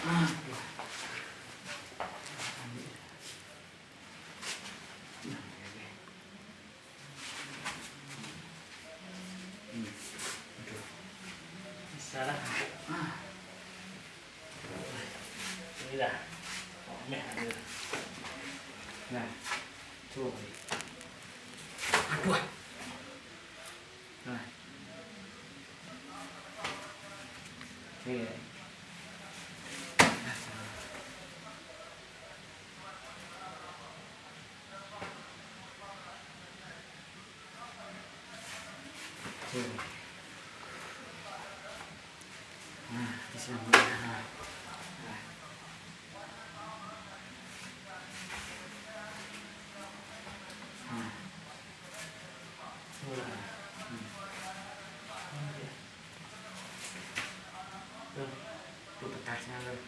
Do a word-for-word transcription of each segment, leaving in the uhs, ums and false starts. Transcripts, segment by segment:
Ah, wah. Ambil. Nah, oke. Hmm. Aduh. Bisa lah. Ah. Inilah. Oh, meh ada. Nah. Cubo baliak. Aduh. Nah. Iya. Tuh. Nah, di sini. Nah. Nah. Nah. Tuh. Hmm. Tuh. Tuh, petasnya tuh.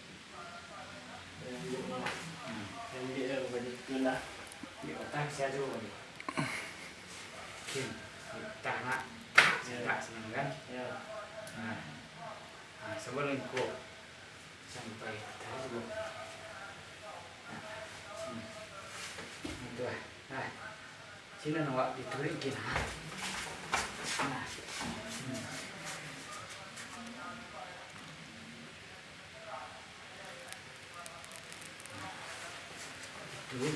Pendek lah. Hmm. Pendek lah, baju tu lah. Di otak bisa tu. Oke. Di otak nak. Ya. Sentak senang kan? Ya. Nah. Nah, coba lengkok. Sampai atas dulu. Nah. Hmm. Itu lah. Nah. Sinan awak dituruikin, ha. Nah. Hmm. Itu.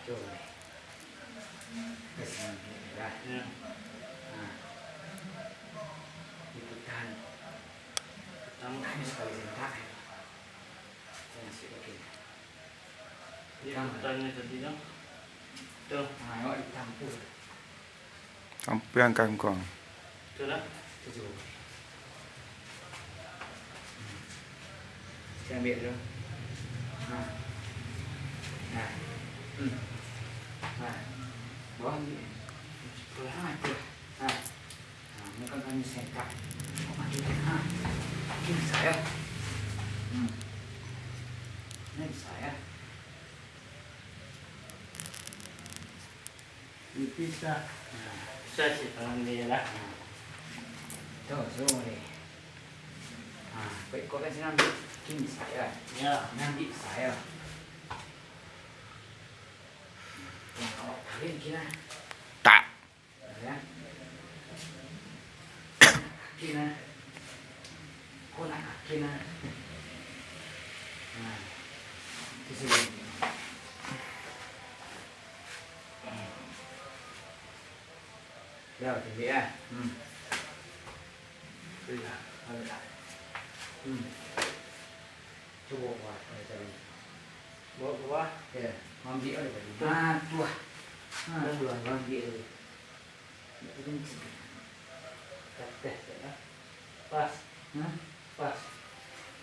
Tuh. Kasih merah. Ya. Nah. Diputar. Pertama kali sekali sentak. Masih oke. Iya, pertanyaan tadi tu. Tuh. Nah, awak ditampur. Sampai angkat engkau. Tuh lah. Tujuh. Saya ambil dulu. Nah. Nah. Hmm. Nah. Bawah ambil. Nah, tuh. Nah. Nah, ini kan kami sentak. Kok mati? Nah. Ini saya. Hmm. Ini saya. Bisa. Bisa sih tangan dia lah. Tuh, suruh ni. Nah, baik kau kan sini ambil. Kini saya. Ya. Nanti saya. Nah, awak paling kira. Tak. Ya. Kaki nah. Kau nak kaki nah. Nah. Itu sudah. Ya, tinggi ya. Hmm. Iya, ada. Hmm. Cubo, wah, ada tadi. Bawa ke bawah. Ya, ambil ada tadi. Nah, tuh. Nah, tuh, ambil tadi. Kateh, ya. Pas. Hah? Pas.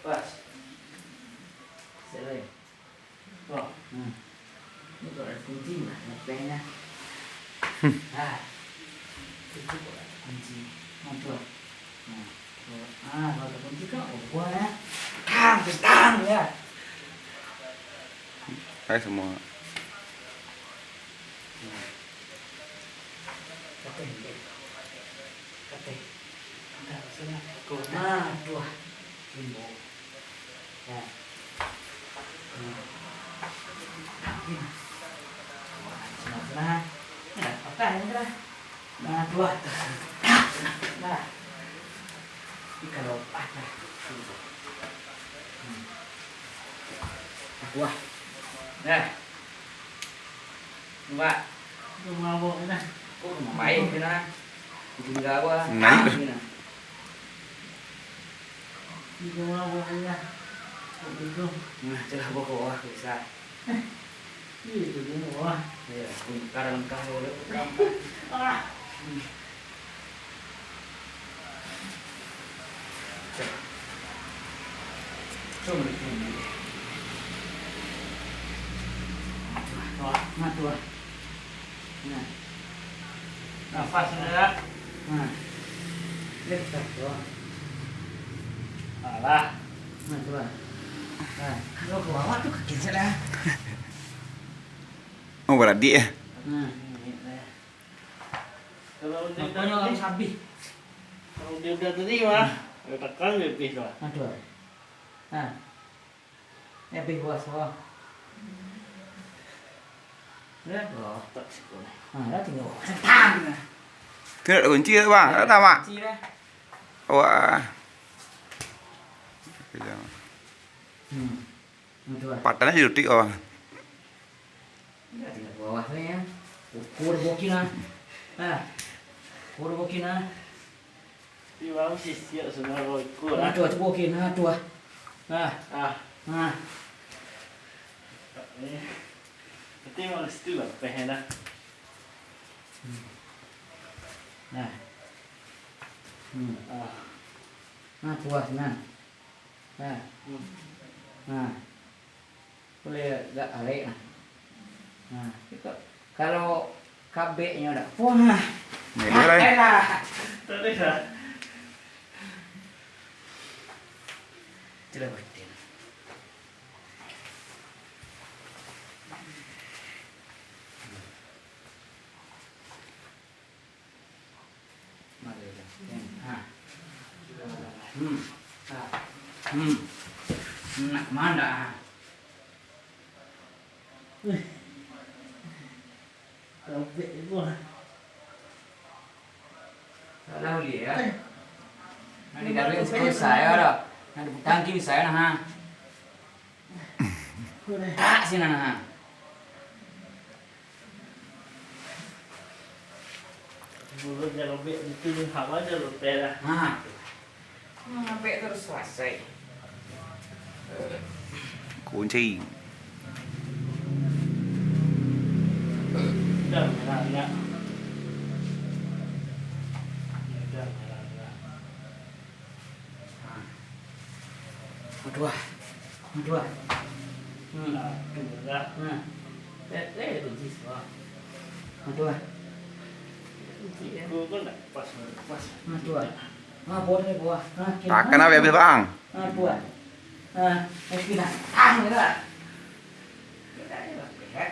Pas. Selain. Oh. Hmm. Ini kalau ada kunci, nah, ngepengnya. Hmm. Ah. Itu kok ada kunci. Nah, tuh. Nah, tuh. Ah, kalau ada kunci kan, oh, buah, ya. Tang, tang, ya. Hai semua. Nah. Kateh, kateh. Kateh. Nah, tuh. Limbo. Nah. Hmm. Nah, nah. Nah, tuh. Nah. Ini kalau patah. Hmm. Wah. Nah. Nampak? Itu mabok ni lah. Kok main ke nah? Tinggal awak. Naik. Ni nah. Itu mabok ni lah. Kok gitu? Nah, celah bawa ke bawah, bisa. Iya, itu dia, wah. Iya, lengkar, lengkar, lengkar. Ah. Hmm. Cok. Cok, cok. Wah, nah, tuh, ah. Nah. Nafas, sudah. Nah. Lihat, tuh. Alah. Nah, tuh, ah. Nah, kalau ke bawah tuh kaki saya dah. Oh, berarti ya? Nah, ini, nah. Kalau dia Aponyo udah habis. Kalau dia udah tadi mah, hmm, dia tekan dia habis tu. Aduh. Ha. Dia habis puas, wah. Dah. Oh, tak siko. Ha, dah tinggal. Tang. Kena kunci dah, bang. Dah tamat. Kunci dah. Wah. Hmm. Nah, tu lah. Patahnya jutik, bang. Dah tinggal bawah tu ya. Ukur bokin lah. Ha. Ukur bokin lah. Di bawah sisiak saudara ukur. Nah, tu lah, tu bokin. Ha, tu lah. Ha. Ah. Ha. Berarti memang situ lah pehnya dah. Hmm. Nah. Hmm. Ah. Nah, puas nah. Nah. Hmm. Nah. Boleh agak arek nah. Nah, iko. Kalau kabeknyo dak puas nah. Boleh lah. Elah. Tak boleh lah. Itulah batin. Ha. Hmm. Ha. Hmm. Nak kemana? Robek ko. Salah uliah, ya. Nak digaduhin sayo doh. Nak diputangkin sayo nah, ha. Tak sinan, ha. Mulut jan robek, itu hawa jan robek lah. Ha. Ngambek terus salasai. Kunci. Dah, dah, dah. Dah, dah, dah. Ha. Aduh, ah. Aduh, ah. Hmm. Aduh, dah. Hmm. Eh, eh, kunci semua. Aduh, ah. Kunci, ya. Gua, gua ndak pas, pas. Aduh, ah. Ah, boleh, buah. Ah, kena. Takkan habis-habis, Bang. Ah, buah. Ah, eh, pindah. Ah, enggak. Enggak, enggak, enggak.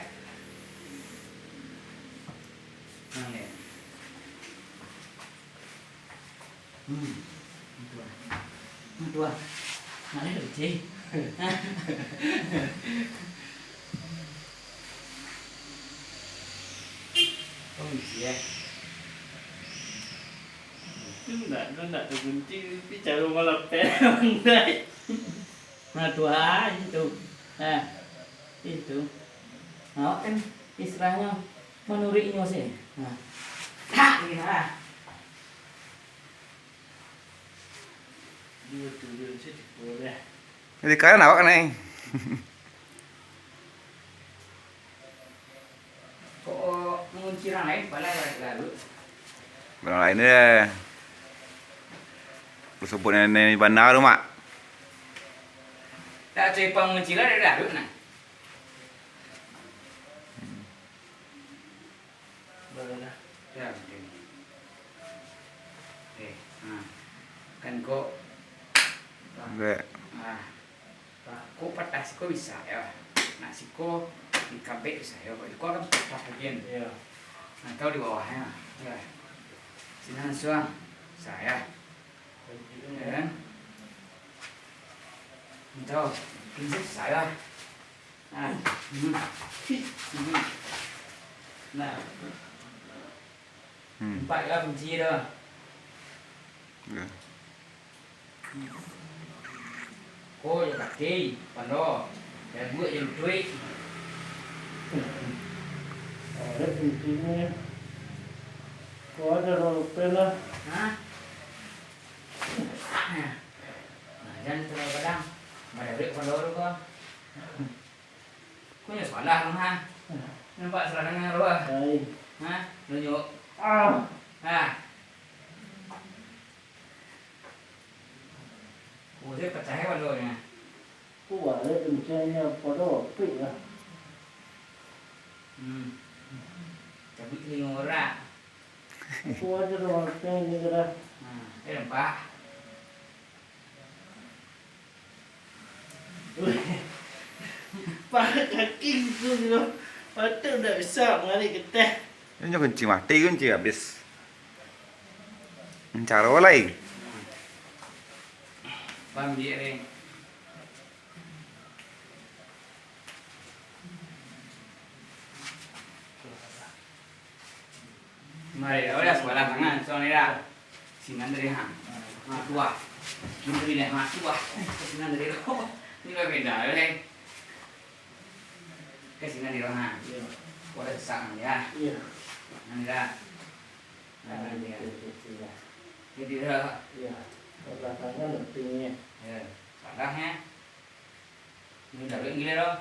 Nah, ya. Hmm. Nah, tuah. Nah, tuah. Nah, itu kecil. Oh, iya. Itu ndak, tu ndak takunci, tapi cara malapeh pandai. Nah, tuah, itu. Nah, itu. Awak kan istilahnyo manuruik inyo se. Nah. Tak, iya. Dia tu, dia tu, dia tu, dia. Jadi, karan awak nai. Kok mangunci urang lain, pala urang Garut? Urang lain deh. Ku sabuik nenek bana tu, Mak. Tak cari pangunci lah dari Garut, nah. Baru dah. Ya, mungkin. Eh, nah. Kan kok. Dek. Ah. Ko patah siko bisa, yo. Nak siko dikabek bisa, yo. Iko kan patah bagian. Iyo. Nah, atau di bawahnyo, yo. Sini langsuang bisa, yo. Yo kan? Atau, ini bisa, yo. Nah. Hmm. Hmm. Nah. Hmm. Ampek lah kunci tu. Yo. Ko jo kaki, pando, jaguak jo lutuik. Ada kuncinyo. Ko ado ropen lah. Hah? Nah, jan terlalu kadang. Madarik pando tu ko. Ko nyo salah tu, ha? Nampak salah danga tu, ha? Ai. Ha? Nunjuk. Ah. Ha. Ko se pacah pado nyo. Kuaik kencang nyo pado apik lah. Hmm. Cabuik telingo urang. Aku aja tu makan ni dah. Ha, eh, nampak. Pakai kaki tu, gitu. Patut dak bisa mari keteh. Inyo kunci mati, kunci habis. Caro lai. Paham, Dik, Reng? Mari, udah sebelah tangan, soalnya dah. Sinan dari ha. Ha, tuah. Sinan dari ha, tuah. Sinan dari roh. Ini berbeda, Reng. Ke sinan dari roh, ha. Iya. Udah sesak, ya. Iya. Sinan dah. Nah, iya. Jadi dah. Iya. Sebelah tangan pentingnya. Ya. Sadahnya. Ini dah gila dah.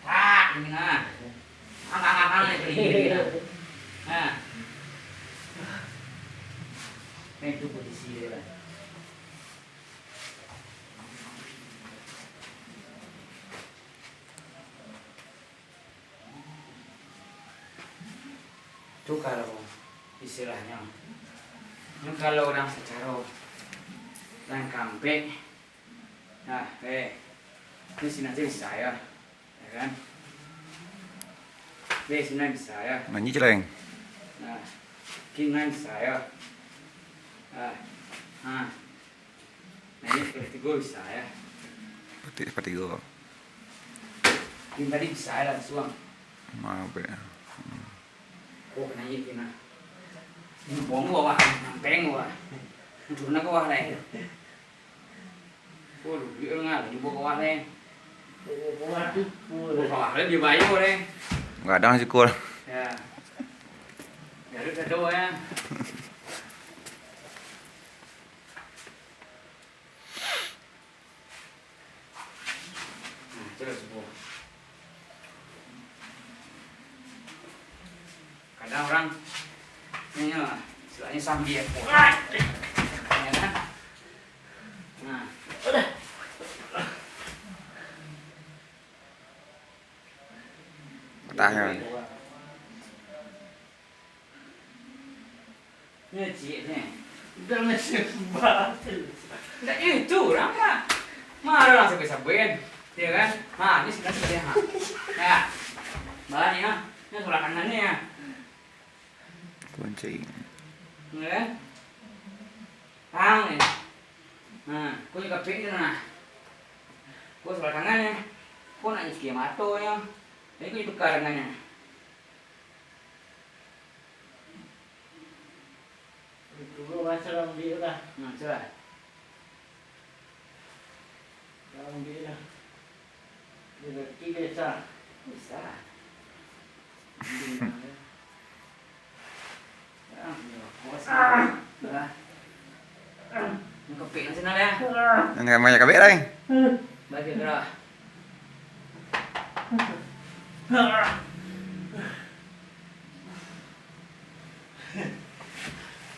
Tak, ini nah. Angkang-angkang ni pergi ini nah. Nah. Nah, itu posisi dia lah. Tu kalau istilahnyo. Nyo kalau urang sacaro nan kampek, nah, eh, di sinan se bisa yo, yo kan? Di sinan bisa yo. Nanyi celeng. Nah, kini nan bisa yo. Nah, ha. Nah, ini seperti tigo bisa yo. Seperti, seperti tigo. Ini tadi bisa yo langsuang. Maaf, ya. Hmm. Kok naik ni nah. Ini bawah, nampeng bawah. Turun ke bawah lai. Oh, duit ngalih bawah lai. Bawah tu, bawah lai dia bayar lai. Gadang syukur. Ya. Jadi kado ya. Nah, tu lah subuh. Kadang urang, ni, ni lah, istilahnya sambil kuat. Ya kan? Nah. Patah nyo. Nyo ciek ni. Udah nasi batu. Ndak itu urang mah. Mah urang sabuik-sabuik kan. Ya kan? Ha, ni sudah sudah ha. Ya. Bani ha. Ni sudah kanan ni ya. Kunci. Ya kan? Tang ni. Ha, kunci kapik ni nah. Ko sudah tangan ni. Ko nak nyuci mato ni. Jadi ko ditukar dengan ni. Itu lo masa dalam dia lah. Nah, sudah. Dalam dia lah. Dia dah tiga sah. Bisa. Mungkin ya. Ah, ya, awas. Ah. Dah. Kepik macam mana ya? Yang banyak kepik lain. Bagi gerak.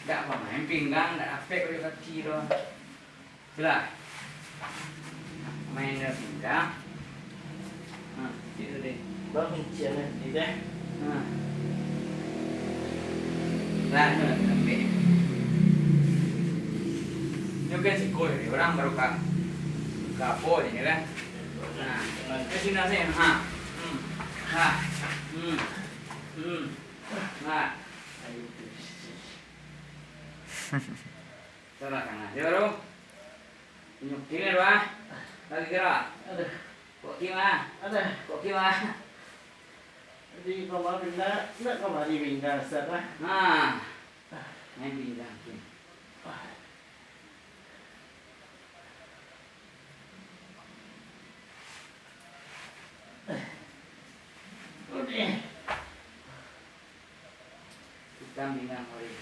Dak pamain pinggang, dak dapek kaki tu. Sudah. Main dengan pinggang. Ha, itu deh. Bang, kuncian ni deh. Ha. Lah, tu lah, ambil. Itu kan sikul ni, orang baru ka, ka apa ni kan? Nah, ke sini sini. Ha. Hmm. Ha. Hmm. Hmm. Ha. Salah tangah. Dia baru. Nyuki ni, Bang. Lagi gerak. Aduh. Kok kima? Aduh. Kok kima? Di kamar pindah, nak kamar di pindah, Ustaz, ah. Nah. Main pindah, Kin. Udah. Hitam pinggang kau ni.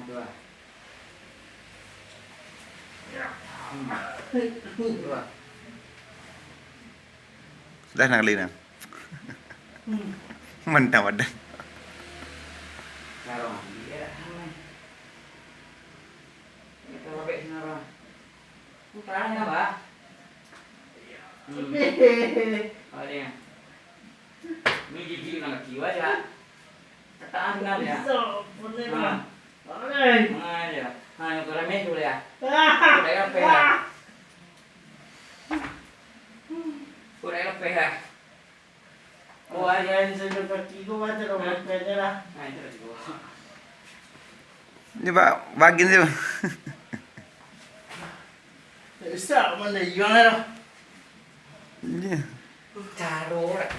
Aduh, ah. Hmm. Aduh, ah. Sudah nang kali nang. Hmm. Mantap ada. Kalau ambil ya, aman. Kita robek sini, Bang. Tarang, Bah. Hmm. Oh, dia. Ini gigi nang kaki, wajah. Tahan, ya. Bisa, boleh, Bang. Boleh. Ah, ya. Ah, yang kurang itu, ya. Ah. Udah, ya, peh, ya. Udah, ya, peh, ya. Wah, jangan sentuh kaki gua, mati lo, makannya lah. Nah, itu lagi gua. Ini, Pak, bagian tu. Tak usah, mana yang ada. Iya. Caro lah.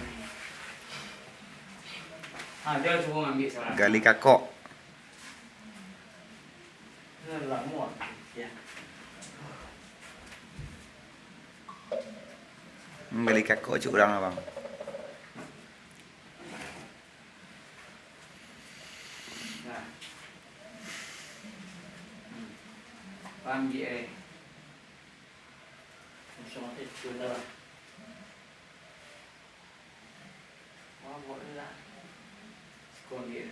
Ah, dia cuba ambil salah. Gali kakok. Lamo, ya. Manggali kakok cik urang, abang. Nah. Hmm. Paham, Ji, eh? Langsung aja, benar. Wah, buat ni lah. Sekondit.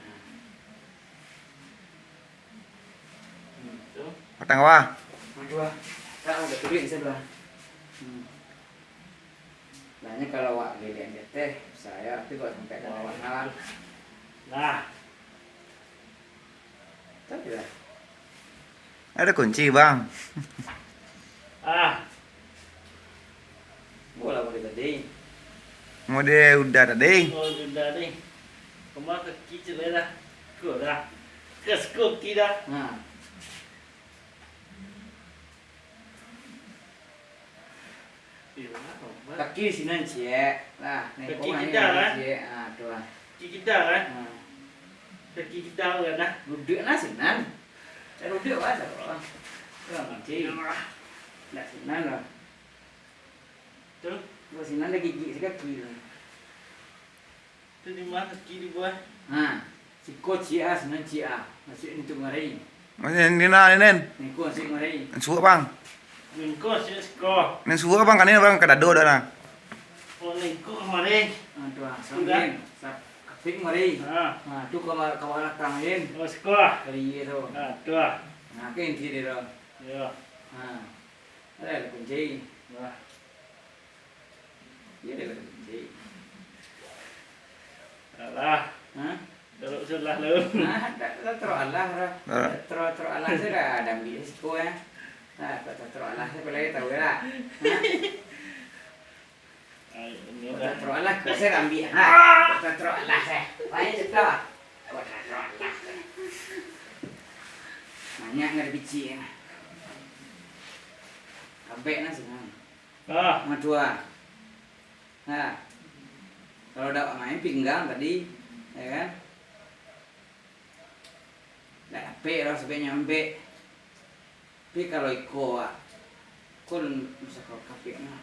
Hmm, tu. Patang kawah. Aduh, ah. Tak, udah tulis saya dah. Hmm. Nah, ini kalau awak gelian dia teh, saya, tapi kok sampai ke bawah lah. Nah. Tapi lah. Ada kunci, Bang. Ah. Bola mode tadi. Mode udah tadi. Oh, udah tadi. Kemana kaki celai dah? Kau dah. Kes kaki dah. Nah. Kaki sinan ciek. Lah, kaki kita, kan? Ciek. Ah, tu lah. Kaki kita, kan? Ah. Kaki kita, kan, nah? Duduk nah sinan. Eh, duduk lah, salah. Tu lah, kunci. Nak sinan lah. Tu? Buat sinan dah gigik si kaki tu. Tu di ma kaki dibuang? Ha, siko ciek ah, sinan ciek ah. Masuak ni tu kamari. Maksudnya ni nah, ni, Nen. Niko masuak kamari. Suak, Bang. Niko masuak siko. Nen suak, Bang, kan ni, Bang, ka dado dah nah. Oh, niko kamari. Ah, tu ah, sudah. Sambing. Sap-, kaping kamari. Ha. Ha, tu ka, ka balakang, Nen. Oh, siko. Kali tu. Ha, tu ah. Nah, ke inti dia tu. Yo. Ha. Ada, ada kunci. Wah. Iya, dia kunci. Alah. Hah? Taruh salah lu. Nah, tak, tak taruh alah, dah. Ah. Taruh, taruh alah saya dah, dah ambil risiko, ya. Nah, tak, tak taruh alah saya, boleh tahu, ya, lah. Hah? Ai, ini kok dah. Tak taruh alah, kok saya dah ambil, ha? Ah! Kok tak taruh alah saya. Baik, sudah. Kok tak taruh alah saya. Banyak nggak ada biji, ya. Abek, nah, senang. Ah. Matua. Nah, kalau dak main pinggang tadi, ya kan? Dak dapek lah sampai nyampe. Tapi kalau iko, Wak, kun bisa kau kapek, nah.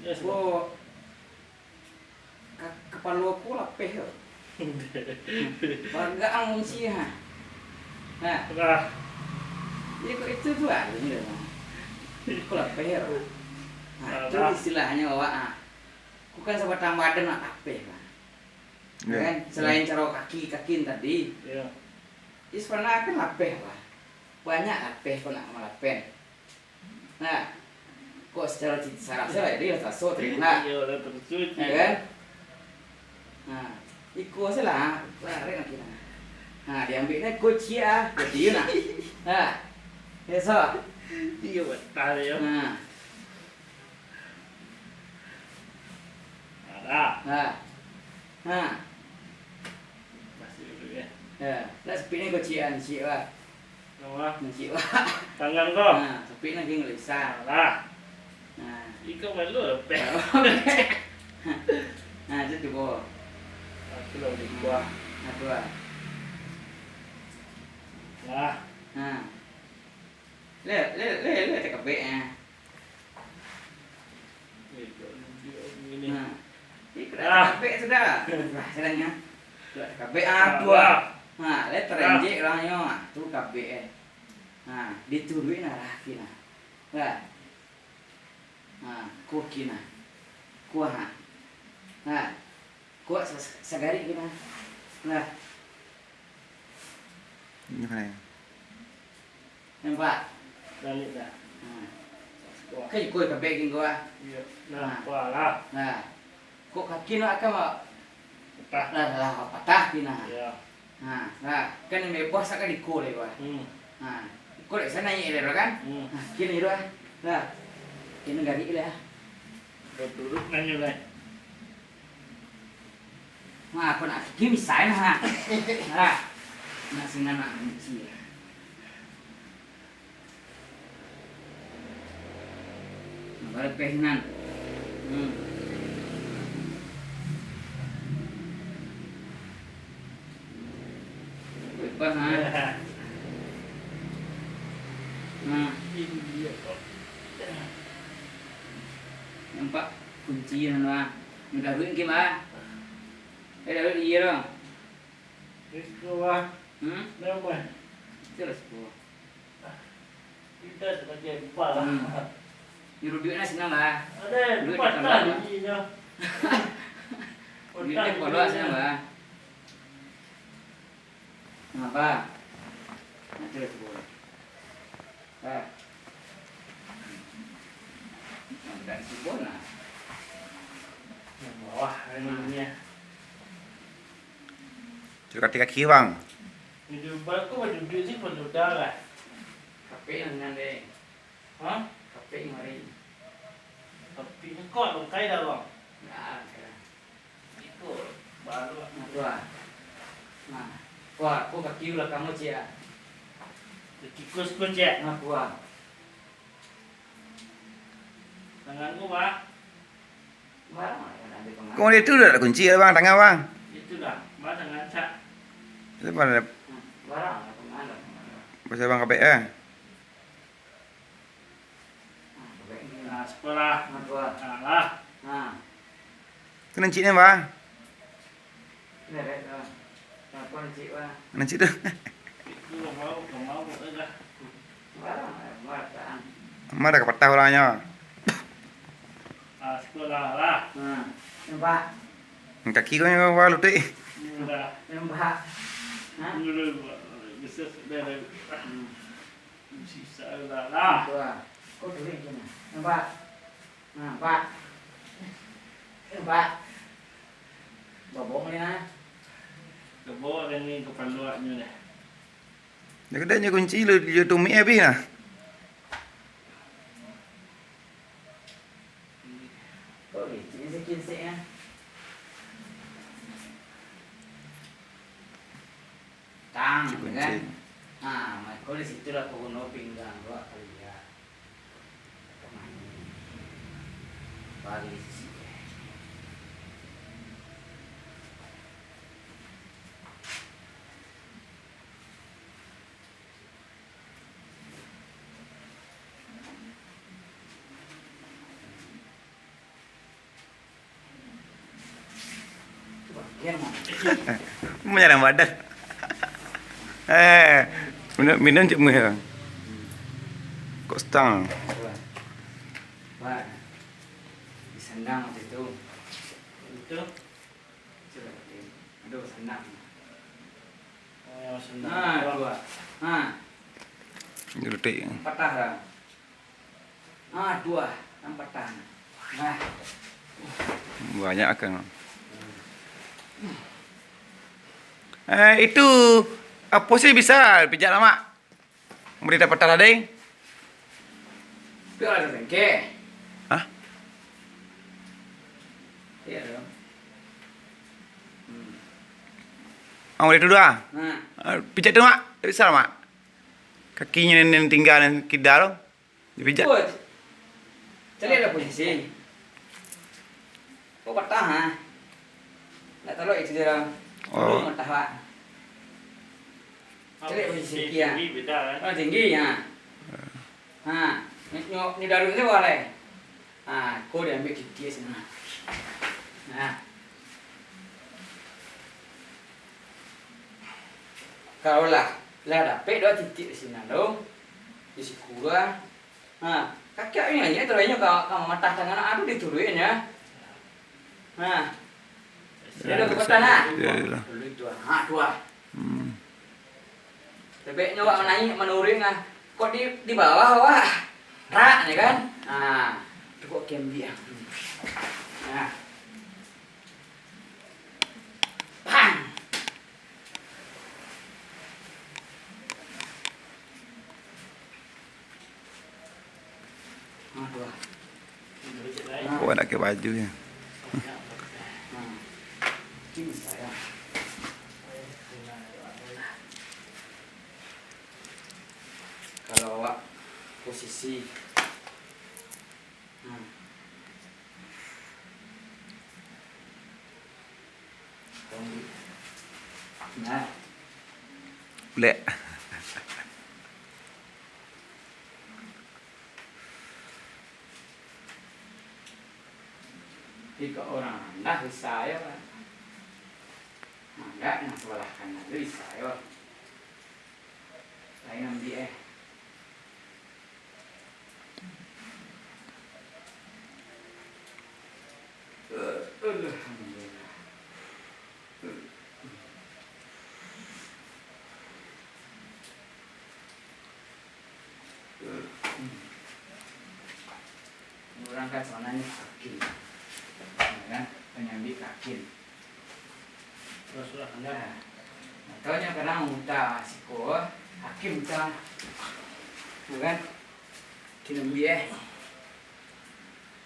Ya, ko, ka-, kapalo ko lapeh tu. Bagak ang kunci, ha. Nah. Lah. Iko itu tu lah, ini dah. Ko lapeh tu. Nah, tu istilahnyo awak, ha. Ko kan sabatang badan nak lapeh, Pak. Ya. Kan? Selain caro kaki, kakin tadi. Ya. Ih, sabananyo kan lapeh, Pak. Banyak lapeh ko nak malapen. Nah, kok secara cit-, saraf saya lah, jadi lah taso tadi, nah. Iya, lah taso, ya kan? Nah, iko salah, lari nak kira. Nah, diambil ni kunci ah, jadi yo nah. Nah, biasa. Iya, betul ya. Nah. Ada. Nah. Nah. Masih dulu ya. Ya, lah sepiknyo kunci ah, kunci, Pak. Wah. Kunci, Pak. Tangan ko. Nah, sepiknyo geng lisan. Alah. Nah. Iko malu, Pak. Nah, itu cubo. Aku lah di bawah. Nah, tu lah. Lah. Nah. Le, le, le, le, takabek, ah. Nah. Ih, kena takabek sudah. Wah, jalannya. Sudah takabek, ah, tu ah. Nah, le terenjek urangnyo, ah, tu kabek, eh. Nah, dituruik nah, laki nah. Nah. Nah, ko kaki nah. Kuah, ah. Nah. Kuat sa-, sagarik kena. Nah. Ini mana? Nampak? Balik dah. Nah. Kuat. Kan kau kabek gini gua. Iya. Nah, nah. Kuat lah. Nah. Kok kaki nak akan, Pak? Patah. Lah, lah, patah kena. Iya. Nah, nah. Kan yang bebas akan ikut lagi, Pak. Hmm. Nah. Ikut lagi sana, iya, kan? Hmm. Nah, kena itu, ah. Nah. Kena garik lah. Kau turut nanya lah. Nah, aku nak game saya nah. Nah. Nak singan nak sini. Nah, baru peh nan. Hmm. Wih, pas, ha. Nah. Nampak kunci nan, Bang. Udah duit game, Bang. Eh, dah duit iya, Bang. Risiko, Bang. Hmm? Nambah. Itu risiko. Kita sebagai bank. Hmm. Nyuruh duit lah senang lah. Ada duit patah tambah, Bang. Duit dia poloak senang lah. Kenapa? Nanti lah subuh. Eh. Nanti subuh lah. Yang bawah, nah. Ininya. Cakati kaki, Bang. Di Dubai ko baduduak sih baduduak lah. Tapi nan nan deh. Hah? Tapi mari. Tapi ko lungkai dah, Bang. Nah, oke lah. Iko baru. Nah, tu ah. Nah, kuat. Ko kaki ulah kamu, Cik, ah. Kaki kus, kus, Cik. Nah, kuat. Tangan ko, Bang. Kok itu dah kunci ya, Bang, tangan, Bang? Itu dah, Bang, tangan cak. Itu pada. Pasal Bang Kabek, eh? Nah, sekolah. Nah, lah. Nah. Itu nanciknya, Bang? Nancik tu. Amak dah kapatah urangnyo. Ah, sekolah lah. Nah, nampak. Kaki kau yang bawah lutut. Sudah. Nampak. Hah? Dulu, besar sudah. Hmm. Sisa lah. Nampak. Nampak. Nampak. Babong ni, nah. Babong ni kepala nyo dah. Dah kedai nyo kunci lu, lu tumik habis nah. Oh, licin sikit-sikit, ya. Tang, kan? Nah, mako di situ lah paguno pinggang tu, kali ya. Bagi sisi. Manyarang badan. Eh, minum, minum cik muih. Kok stang? Wah, disandang waktu itu. Itu. Coba, aduh, sandang. Oh, yang sandang. Nah, dua. Nah. Ini detik. Patah lah. Ah, dua, nampak tan. Nah. Banyak kan. Eh, itu, apo sih bisa pijak lamak? Mau ditapat tadi? Itu ada sengke. Hah? Iya dong. Hmm. Ah, mau itu doh. Nah. Ah, pijak tu, Mak. Tak bisa, Mak. Kakinyo nan tingga nan kida tu. Dipijak. Ikut. Caliaklah posisi. Kok patah, ha? Ndak talok itu dia. Oh. Patah, Pak. Caliak posisi kaki, ha. Tinggi, beda, kan? Oh, tinggi, ha. Ha. Nyo, nyo, nyo daruik tu boleh. Ha, ko diambiak kaki sinan. Nah. Kalau lah, lah dapek dua titik di sinan tu, di siku tu, ah. Ha, kakek inyo, inyo terakhirnyo ka, ka mamatah tangan, aduh, dituruinnyo. Ha. Dia dah kepatah, nah. Ya, ya. Dulu itu, ah. Ha, tu, ah. Hmm. Lebeknyo awak manaik, manuruik, ah. Kok di, di bawah, awak? Rak, ni kan? Ha. Tu kok kembi, ah. Nah. Pang! Kok nak pakai baju je? Posisi. Hmm. Nah. Ulek. Jikok urang randah bisa yo, Pak. Mangga nan sabalah kanan tu bisa yo. Lain ambiak, eh. Alhamdulillah. Urang kan sabananyo kaki, ya kan? Panyambi kaki. Terus lah, nah, atau nyo kadang muta siko, kaki muta, ya kan? Kinambi, eh.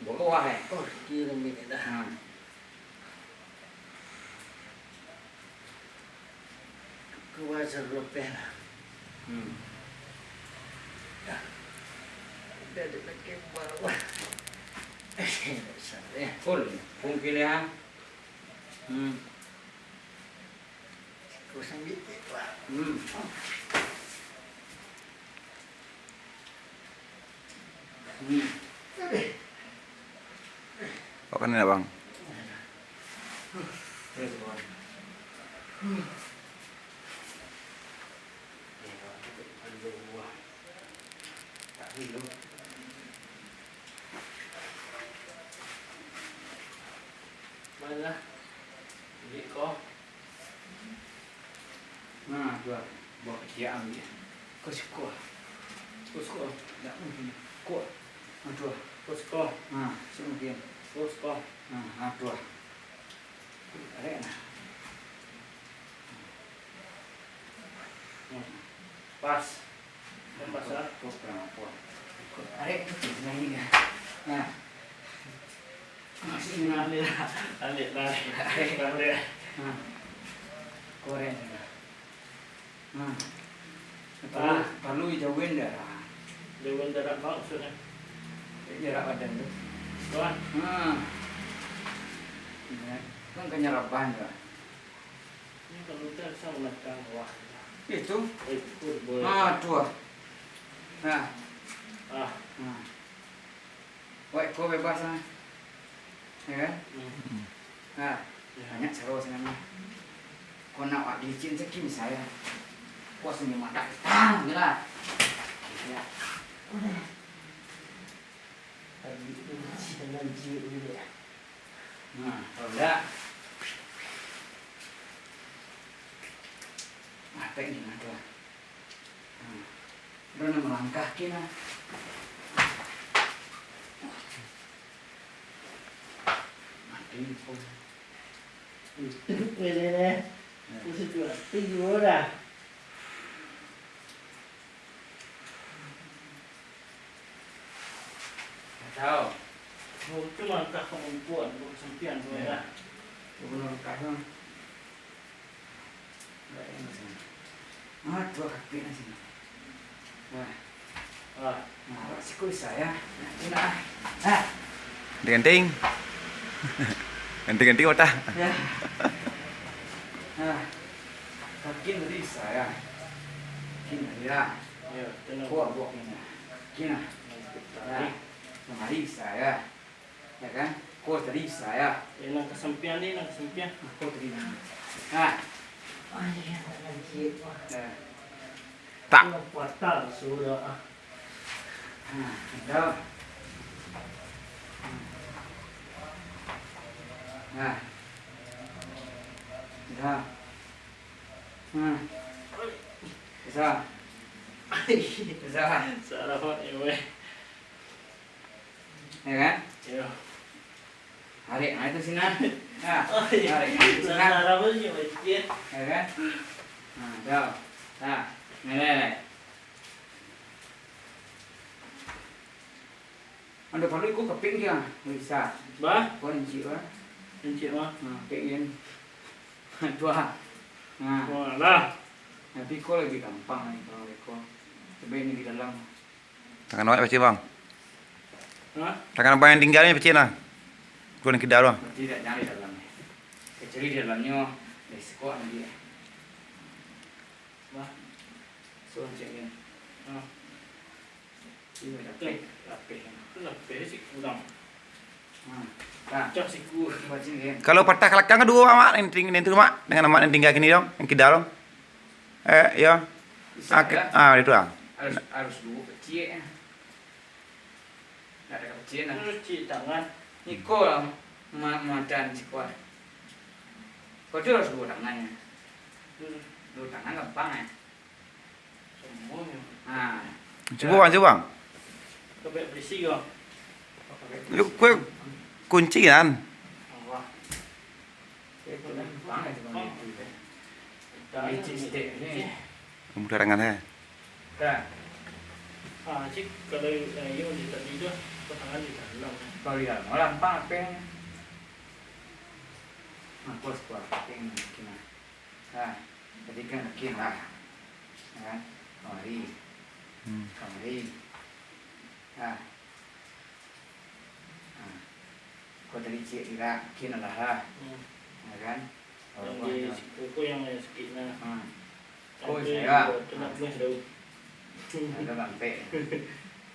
Bawah, eh. Oh, kinambi dah. Nah. Kuasa rupiah lah. Hmm. Dah. Udah dipakai bawah. Eh, dasar, eh. Full, full pilihan. Hmm. Kosong gitu, Pak. Hmm. Hmm. Awak kan enak, Bang? Malah. Biko. Nah, tu lah. Buah kecil ambil. Kau suka? Kau suka? Tak mungkin. Kau. Nah, tu lah. Kau suka? Nah, si mungkin. Kau suka? Nah, nah, tu lah. Arek nah. Pas. Pas, ah. Kok kurang apa? Kok arek tu sini kan? Nah. Masih ini. Ambil, ambil, ambil. Arek. Ambil. Nah. Korek. Nah. Perlu, ah, perlu jauhin darah. Jauhin darah apa maksudnya? Jarak badan tu. Tuan. Nah. Ya. Kan kenyeraban tu. Ini kalau tak sama macam wah. Itu. Eh, itu boleh. Ah, tu ah. Nah. Ah. Nah. Wak iko bebas lah. Ya kan? Hmm. Nah, ya, banyak caro sebenarnya. Kau nak wak licin sekim saya. Kau senyum mata hitam je lah. Ya. Nah, kalau dak. Mati ni lah tu. Nah, udah nak melangkah ke nah. Mati ni pun. Boleh deh. Ya. Khusus dua. Tinggi dah. Tahu. Oh, itu langkah pemumpuan, bukan sempian tu, ya. Gubernur Kahung. Enggak, yang sana. Ah, dua kaki di sini. Nah. Ah. Nah, awak siku bisa, ya. Nah, ini lah. Nah. Ganti-ganti. Ganti-ganti otak. Ya. Nah. Kaki tadi bisa, ya. Kaki tadi, ya. Ya, tenang. Kuat buat ini. Kaki nah. Nah, tarik. Nah. Kemari bisa, ya. Ya kan? Kau tadi bisa, ya. Eh, nan kasampian ni, nan kasampian. Kau tadi. Nah. Ya. Tak. Patah sudah, ah. Nah, dah. Nah. Dah. Nah. Bisa. Bisa. Salah, Pak, ya, weh. Ya kan? Iyo. Tarik, nah, itu sini. Nah, oh, iya, tarik, nah, itu sini. Salah, salah, Bos, ya, Bos, ya. Ya kan? Nah, dah. Nah, ini, ini, ini. Ando perlu ikut keping dia, bisa. Bah? Kau inci, bah? Inci, bah. Nah, keping. Dua. Nah. Wah, lah. Tapi kau lebih gampang lagi kalau kau. Coba ini di dalam. Tangan awak pacik, Bang. Hah? Tangan Abang nan tingga ni pacik nah. Kok nan kida tu. Berarti dak jangan di dalam ni. Kecuali di dalamnyo, eh, siko nanti. Wah. So, cek ni. Hah. Ini lapeh, lapeh. Lapeh siko, Bang. Hmm. Nah. Pacah siko. Buat sini, kan? Kalau patah ka balakang, duo, Mak, nan ting-, nan tu, Mak, tangan Mak nan tingga kini, dong, nan kida, dong. Eh, yo. Bisa, ah, ke-, ya? Ah, itu, ah. Harus, harus duo kecil, ya. Ndak ado kecil, nah. Harus cuci tangan. Niko lah, ma-, madan siko. Kau tu harus duo tangan, ya. Hmm. Duo tangan gampang, ya. Semuanya. Ah. Cubo, Bang, cubo, Bang. Kau baik berisi kau. Yo, kue kunci kan? Allah. Kue kunci. Bang, itu bang. Licin sidik ni. Kamu darangan, eh? Dah. Ah, cik, kalau, eh, iyo, di tadi tu, potongan di dalam, eh. Kalau di dalam, oh, gampang, apa yang, nah, puas, puas, apa yang mungkin, nah. Nah, tadi kan mungkin lah. Ya kan? Kamari. Hmm. Kamari. Nah. Nah. Kau tadi cik irak, mungkin lah lah. Hmm. Ya kan? Yang di siku ko yang sakik nah. Hmm. Kau saya. Itu nak meh tu. Ada sampai.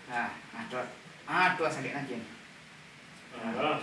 Nah, nah, tu. Ah, tu sakit lagi. Ah.